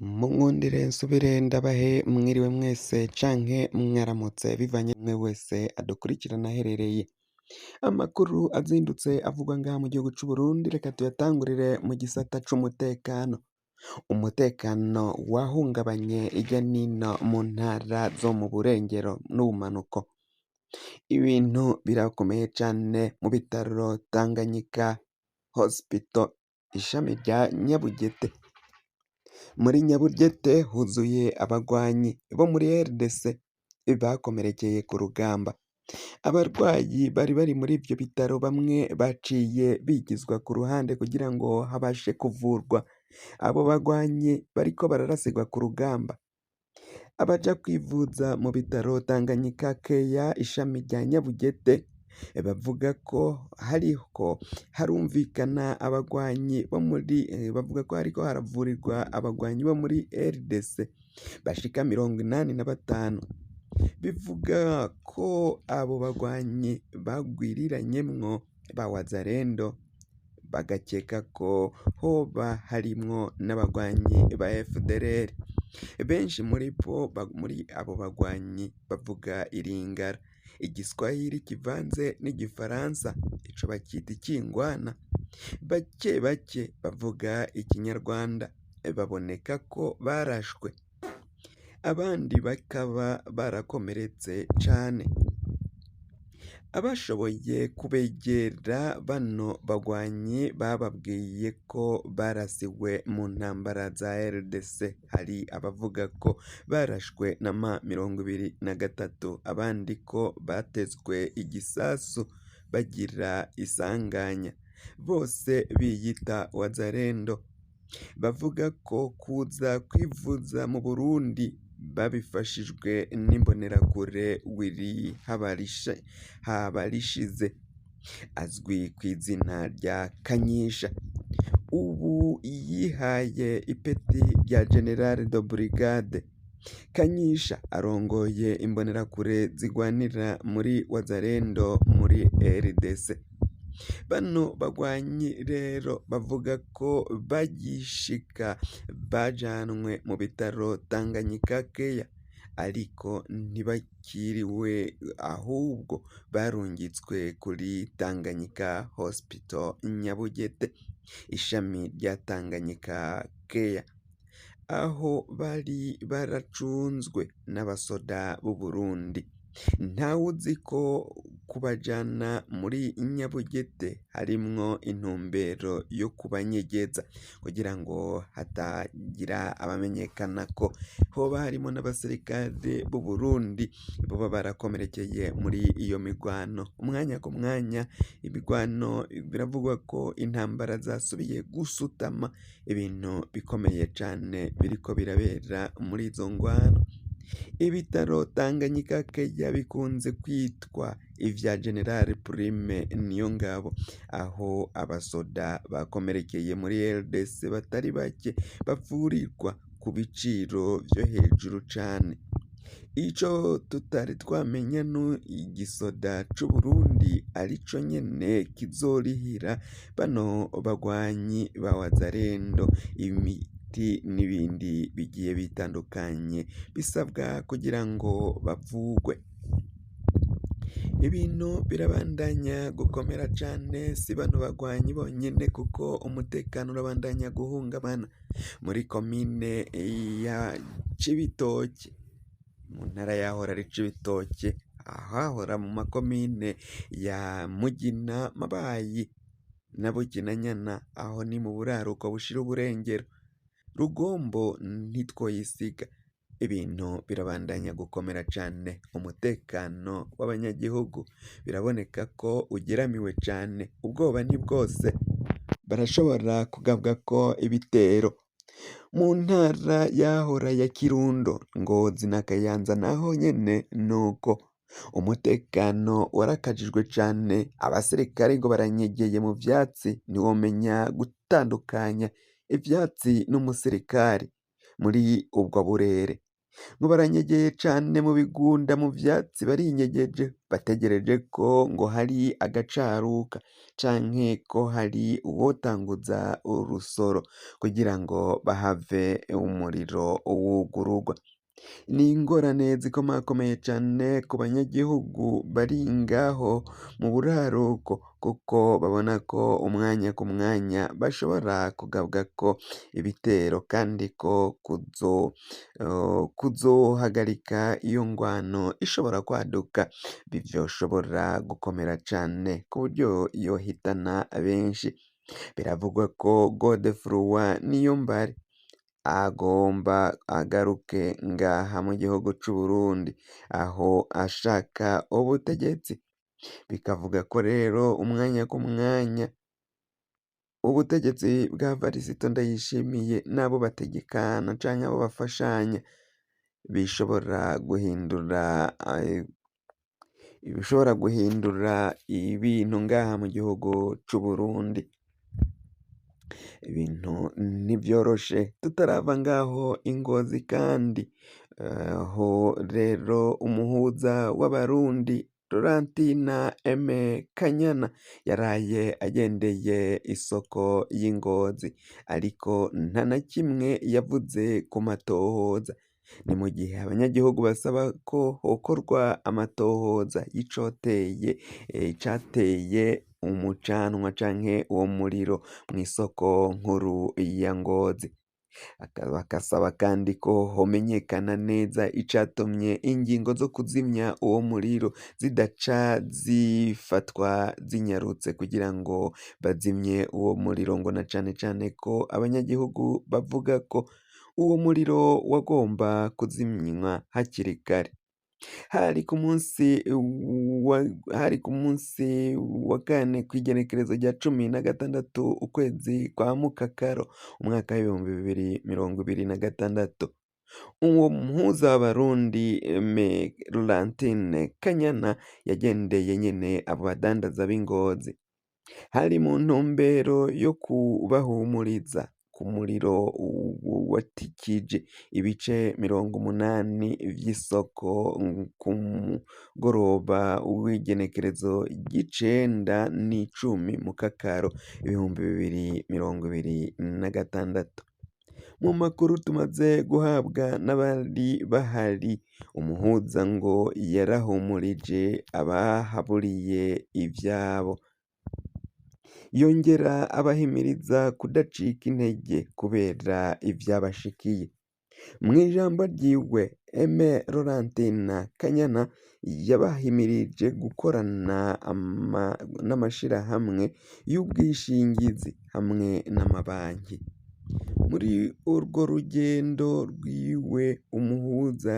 Munkundire nsubire ndabahe mwiriwe mwese canke mwaramutse bivanye umwe wese adukurikirana aherereye. Amakuru azindutse avugwa ngaha mu gihugu c'Uburundi reka tuyatangurire mu gisata c'umutekano. Umutekano wahungabanye irya nino mu ntara zo mu burengero n'ubumanuko. Ibintu birakomeye cane mu bitaro Tanganyika Hospital ishami rya Nyabugete. Muri Nyabugete huzuye abagwanyi bo muri RDC bakomerekeye ku rugamba. Abarwayi bari bari muri ivyo bitaro bamwe baciye bigizwa ku ruhande kugira ngo habashe kuvurwa abo bagwanyi bariko bararasigwa ku rugamba. Abaja kwivuza mu bitaro Tanganyika Care ishami rya Nyabugete bavuga ko hariko harumvikana abagwanyi bo muri bavuga ko hariko haravurirwa abagwanyi bo muri RDC bashika 85. Bivuga ko abo bagwanyi bagwiriranyemwo ba Wazalendo bagakeka ko hoba harimwo n'abagwanyi ba FDLR. Benshi muri bo muri abo bagwanyi bavuga iringara, igiswahili kivanze n'igifaransa, ico bakita ikingwana. Bake bake bavuga ikinyarwanda, baboneka ko barashwe, abandi bakaba barakomeretse cane. Abashoboye kubegera bano bagwanyi bababwiye ko barasiwe mu ntambara za RDC. Hari abavuga ko barashwe na M23, abandi ko batezwe igisasu bagira isanganya. Bose biyita Wazalendo. Bavuga ko kuza kwivuza mu Burundi babifashijwe n'imbonerakure Willy Habarishize azwi kw'izina rya Kanyisha. Ubu yihaye ipeti rya General de Brigade. Kanyisha arongoye imbonerakure zigwanira muri Wazalendo muri RDC. Bano bagwanyi rero bavuga ko bagishika bajanwe mu bitaro Tanganyika Care ariko ntibakiriwe ahubwo barungitswe kuri Tanganyika Hospital Nyabugete, ishami rya Tanganyika Care, aho bari baracunzwe n'abasoda b'Uburundi. Ntawuzi ko kubajana muri Nyabugete harimwo intumbero yo kubanyegeza kugira ngo hatagira abamenyekana ko hoba harimo n'abasirikare b'Uburundi boba barakomerekeye muri iyo migwano. Umwanya ku mwanya imigwano biravugwa ko intambara zasubiye gusutama, ibintu bikomeye cane biriko birabera muri izo ngwano. Ibitaro Tanganyika Care bikunze kwitwa ivya General Prime Niyongabo, aho abasoda bakomerekeye muri RDC batari bake bavurirwa ku biciro vyo hejuru cane. Ico tutari twamenya ni igisoda c'Uburundi arico nyene kizorihira bano bagwanyi ba Wazalendo imiti n'ibindi bigiye bitandukanye bisabwa kugira ngo bavugwe. Ibintu birabandanya gukomera cane, si bano bagwanyi bonyene kuko umutekano urabandanya guhungabana muri komine ya Cibitoke, mu ntara yahora ari Cibitoke, ahahora mu makomine ya Mugina, Mabayi na Bukinanyana, aho ni mu buraruko bushira uburengero. Rugombo ntitwoyisiga. Ibintu birabandanya gukomera cane, umutekano w'abanyagihugu biraboneka ko ugeramiwe cane, ubwoba ni bwose, barashobora kugabwako ibitero. Mu ntara yahora ya Kirundo, Ngozi na Kayanza naho nyene nuko. Umutekano warakajijwe cane, abasirikare ngo baranyegeye mu vyatsi, ntiwomenya gutandukanya ivyatsi n'umusirikare muri ubwo burere. Ngo baranyegeye cane mu bigunda mu vyatsi barinyegeje bategereje ko ngo hari agacaruka canke ko hari uwotanguza urusoro kugira ngo bahave umuriro wugururwa. Ni ingorane zikomakomeye cane ku banyagihugu bari ngaho mu buraruko kuko babona ko umwanya ku mwanya bashobora kugabwako ibitero kandi ko kuzohagarika iyo ngwano ishobora kwaduka bivyoshobora gukomera cane ku buryo yohitana benshi. Biravugwa ko Godefroid Niyombare agomba agaruke ngaha mu gihugu c'Uburundi aho ashaka ubutegetsi, bikavuga ko rero umwanya ku mwanya ubutegetsi bwa Varisito Ndayishimiye n'abo bategekana canke abo bafashanya bishobora guhindura ibishobora guhindura ibintu ngaha mu gihugu c'Uburundi. Ibintu ntivyoroshe tutarava ngaho i Ngozi kandi aho rero umuhuza w'abarundi Laurentine Aime Kanyana yaraye agendeye isoko y'i Ngozi ariko nta na kimwe yavuze ku matohoza. Ni mu gihe abanyagihugu basaba ko hokorwa amatohoza y'icoteye icateye umucanwa canke uwo muriro mw'isoko nkuru ya Ngozi. Bakasaba kandi ko homenyekana neza icatumye ingingo zo kuzimya uwo muriro zidaca zifatwa zinyarutse kugira ngo bazimye uwo muriro ngo na cane cane ko abanyagihugu bavuga ko uwo muriro wagomba kuzimywa hakiri kare. Hari ku munsi wa hari ku munsi wa kane kw'igenekerezo rya 16 ukwezi kwa Mukakaro umwaka w'2026. Uwo muhuza w'abarundi Aime Laurentine Kanyana yagendeye nyene abo badandaza b'i Ngozi. Hari mu ntumbero yo kubahumuriza ku muriro watikije ibice 80 vy'isoko ku mugoroba w'igenekerezo ry'icenda n'icumi Mukakaro 2026. Mu makuru tumaze guhabwa n'abari bahari, umuhuza ngo yarahumurije abahaburiye ivyabo, yongera abahimiriza kudacika intege kubera ivyabashikiye. Mw'ijambo ryiwe Aime Laurentine Kanyana yabahimirije gukorana n'amashirahamwe y'ubwishingizi hamwe n'amabanki. Muri urwo rugendo rwiwe umuhuza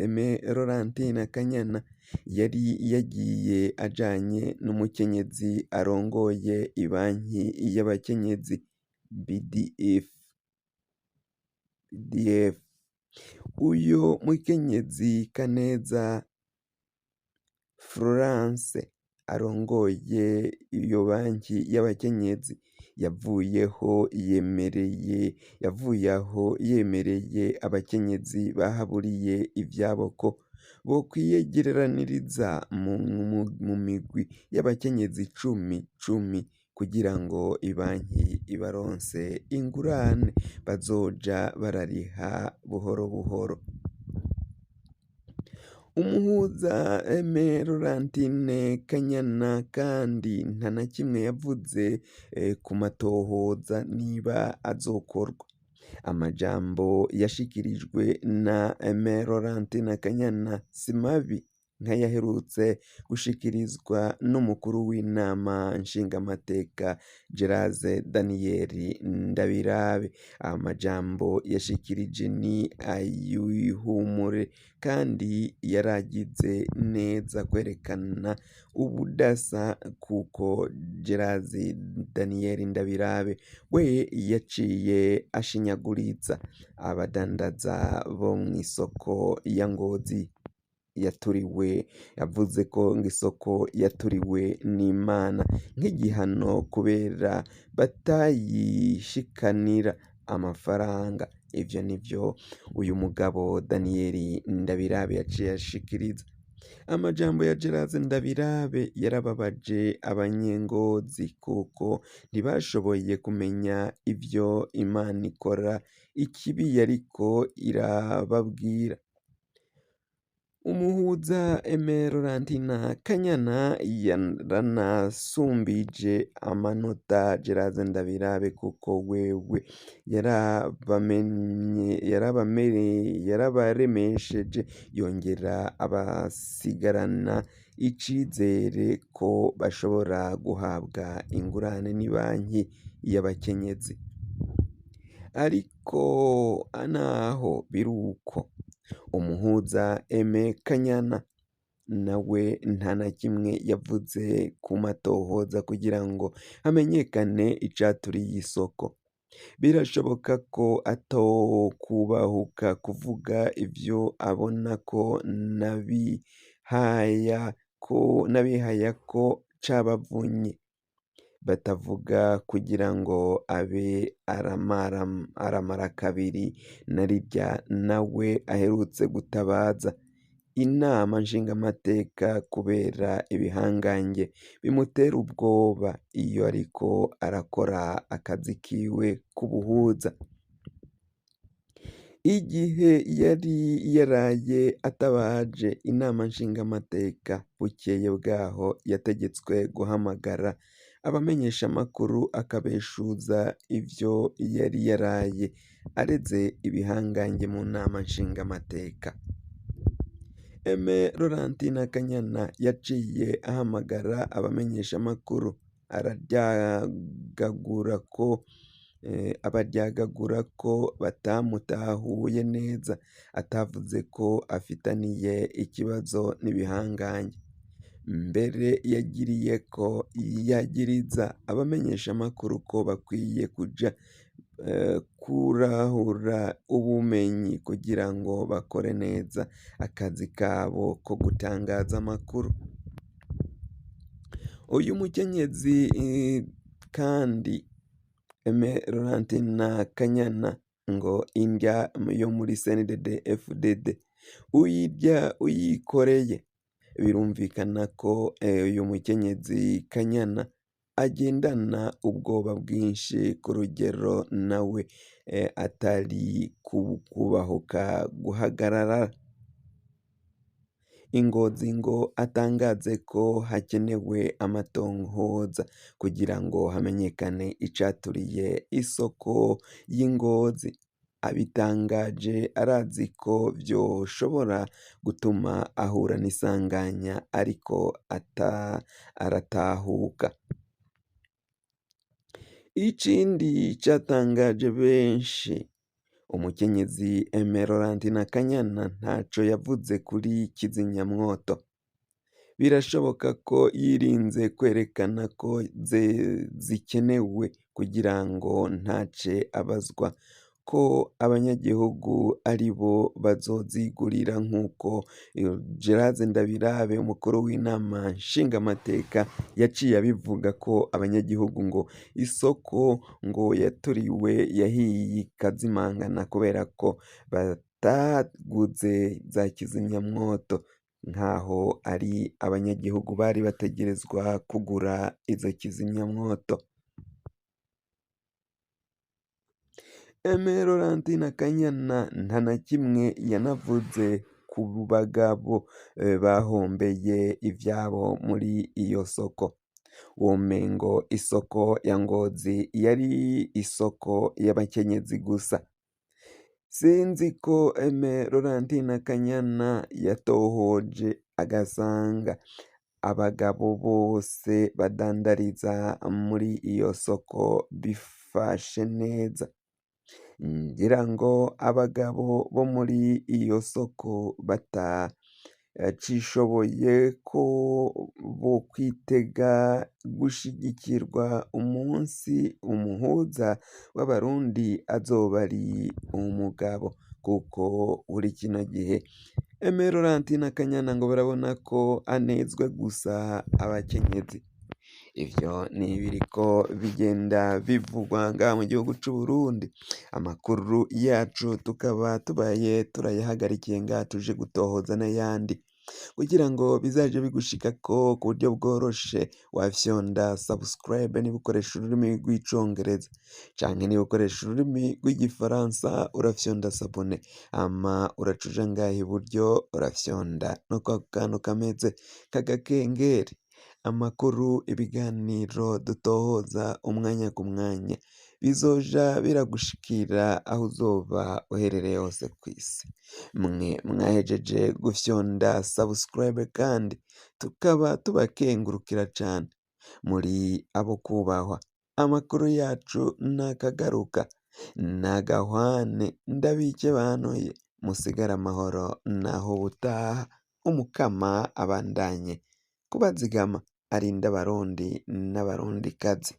Aime Laurentine Kanyana yari yagiye ajanye n'umukenyezi arongoye ibanki y'abakenyezi BDF. Uyo mukenyezi Kaneza Florence arongoye iyo banki y'abakenyezi yavuyeho yemereye yavuye aho yemereye abakenyezi bahaburiye ivyabo ko bokwiyegeraniriza mu migwi y'abakenyezi cumi cumi kugira ngo ibanki ibaronse ingurane bazoja barariha buhoro buhoro. Umuhuza Aime Laurentine Kanyana kandi nta na kimwe yavuze ku matohoza niba azokorwa. Amajambo yashikirijwe na Aime Laurentine Kanyana si mabi nk'ayaherutse gushikirizwa n'umukuru w'inama nshingamateka Gerase Daniel Ndabirabe. Amajambo yashikirije ni ay'ihumure kandi yaragize neza kwerekana ubudasa kuko Gerase Daniel Ndabirabe we yaciye ashinyaguriza abadandaza bo mw'isoko ya Ngozi yaturiwe, yavuze ko ngo isoko yaturiwe n'Imana nk'igihano kubera batayishikanira amafaranga. Ivyo nivyo uyu mugabo Daniel Ndabirabe yaciye ashikiriza. Amajambo ya Gerard Ndabirabe yarababaje abanyengozi kuko ntibashoboye kumenya ivyo Imana ikora ikibi yariko irababwira. Umuhuza Aime Laurentine Kanyana yaranasumbije amanota Gerard Ndabirabe kuko wewe yarabaremesheje yongera abasigarana icizere ko bashobora guhabwa ingurane n'ibanki y'abakenyezi. Ariko naho biruko umuhuza Aime Kanyana nawe nta na kimwe yavuze ku matohoza kugira ngo hamenyekane icaturiye isoko. Birashoboka ko atokubahuka kuvuga ivyo abona ko n'abihaya ko cabavunye batavuga kugira ngo abe aramara kabiri na rirya nawe aherutse gutabaza inama nshingamateka kubera ibihangange bimutera ubwoba iyo ariko arakora akazi kiwe k'ubuhuza. Igihe yari yaraye atabaje inama nshingamateka, bukeye bwaho yategetswe guhamagara abamenyeshamakuru akabeshuza ivyo yari yaraye areze ibihangange mu nama nshingamateka. Aime Laurentine Kanyana yaciye ahamagara abamenyeshamakuru abaryagagura ko batamutahuye neza, atavuze ko afitaniye ikibazo n'ibihangange. Mbere yagiriyeko yagiriza abamenyeshamakuru ko bakwiye kuja kurahura ubumenyi kugira ngo bakore neza akazi kabo ko gutangaza amakuru. Uyu mukenyezi kandi Aime Laurentine Kanyana ngo indya yo muri CNDD FDD uyirya uyikoreye. Birumvikana ko uyu mukenyezi Kanyana agendana ubwoba bwinshi ku rugero nawe atari kubahuka guhagarara. Ingozi ngo atangaze ko hakenewe amatonhoza kugira ngo hamenyekane icaturiye isoko y'Ingozi. Abitangaje arazi ko vyoshobora gutuma ahura n'isanganya ariko aratahuka. Ikindi catangaje benshi, umukenyezi Aime Laurentine Kanyana ntaco yavuze kuri kizimyamwoto. Birashoboka ko yirinze kwerekana ko zikenewe kugira ngo ntace abazwa ko abanyagihugu ari bo bazozigurira nk'uko Gerard Ndabirabe umukuru w'inama nshingamateka yaciye abivuga ko abanyagihugu ngo isoko ngo yaturiwe yahiye ikazimangana kubera ko bataguze za kizimyamwoto, nkaho ari abanyagihugu bari bategerezwa kugura izo kizimyamwoto. Aime Laurentine Kanyana nta na kimwe yanavuze ku bagabo bahombeye ivyabo muri iyo soko. Womengo isoko ya Ngozi yari isoko y'abakenyezi gusa. Sinzi ko Aime Laurentine Kanyana yatohoje agasanga abagabo bose badandariza muri iyo soko bifashe neza. Ngira ngo abagabo bo muri iyo soko batacishoboye ko bokwitega gushigikirwa umunsi umuhuza w'abarundi azoba ari umugabo, kuko muri kino gihe Aime Laurentine Kanyana ngo barabona ko anezwe gusa abakenyezi. Ivyo ni ibiriko bigenda bivugwa ngaha mu gihugu c'Uburundi. Amakuru yacu tukaba tubaye turayahagarikiye ngaha tuje gutohoza n'ayandi kugira ngo bizaje bigushikako ku buryo bworoshe. Wafyonda subscribe niba ukoresha ururimi rw'icongereza, canke niba ukoresha ururimi rw'igifaransa urafyonda s'abonner, hama uraca uja ngaha iburyo urafyonda no kwa kantu kameze k'agakengeri. Amakuru, ibiganiro dutohoza umwanya ku mwanya bizoja biragushikira aho uzoba uherereye hose kw'isi. Mwe mwahejeje gufyonda subscribe kandi tukaba tubakengurukira cane, muri abo kubahwa. Amakuru yacu nakagaruka nagahwane, ndabikebanuye, musigare amahoro naho ubutaha. Umukama abandanye kubazigama, arinde Abarundi n'Abarundikazi.